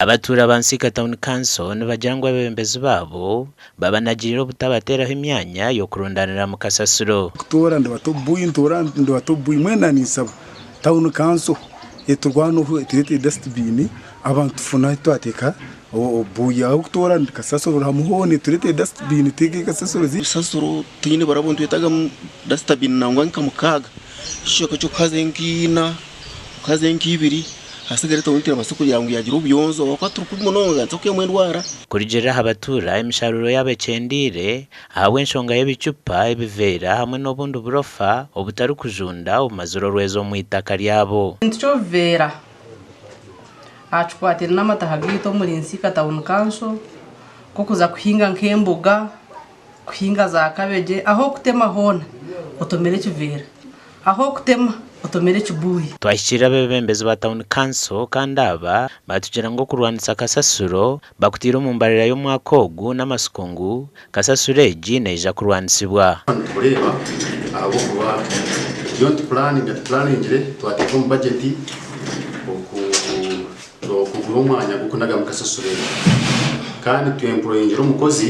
Abatuura ba Nsiika Town Council nibagira ngu abeebembezi baabo babanagiriire obutabateeraho emyanya y'okurundaniramu kasasiro. Kutoora ndibata obubuyi ntoora ndibata obubuyi mbwenu ninsaba Town Council eturwaneho etureetere dustbin abantu tufune ahu twateeka obubuyi ahabw'okutoora kasasiro buri hamwe hoona etureetere dustbin tuteeke kasasiro. Kasasiro twine baraba nitwetaaga dustbin nangwa nka mukaaga ekicweka ky'okuhaza enkaina. Okaza nk'ibiri hasigare tawuni terabaasa kugira ngu yagira obuyonjo ahabw'okuba turi kubi munonga nituza kuhikamu endwara. Kurugiirira aha batuura, emisharuuro yaabo ekyendeire ahabw'enshonga y'ebicupa, ebiveera hamwe n'obundi burofa obutarikujunda obumazire orwezo omu itaka ryabo. Ekintu ky'obuveera aha kikwataine n'amataha gaitu omuri Nsiika Town Council nk'okuza kuhinga nk'emboga, kuhinga za kabegye, ahu okutema hoona otomere ekiveera. Ahu okutema otomere ekibuyi. Twahikirira abeebembezi ba Town Council kandi aba baatugira ngu okurwanisa kasasiro bakutaire omu mbarira y'omwaka ogu n'amatsiko ngu kasasiro egi neija kurwanisibwa. Nitubureeba ahabw'okuba turiyo nitupuraninga tupuraningire twateeka omu bagyeti okugura omwanya gw'okunagamu kasasiro egyo kandi twempuroyingire omukozi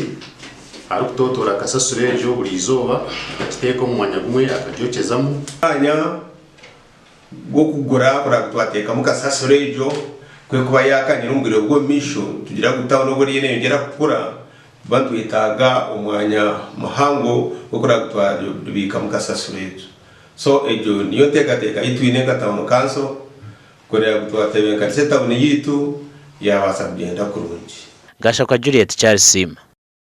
Arikutotoora kasasiro egyo buri izooba akagiteeka omu mwanya gumwe akagyokyezamu. Omwanya gw'okugura kuraba twateekamu kasasiro egyo ku erikuba yaakanyire omu bwire bw'omu maisho nitugira ngu tawuni obu eriyo neeyongyera kukura nituba nitwetaaga omwanya muhango gw'okuraba twabiikamu kasasiro egyo. So egyo niyo nteekateeka ei twine nka tawuni kanso kureeba ngu twatebeekanisa etawuni yaitu yaabaasa kugyenda kurungi. Gashakwa Juliet Charles.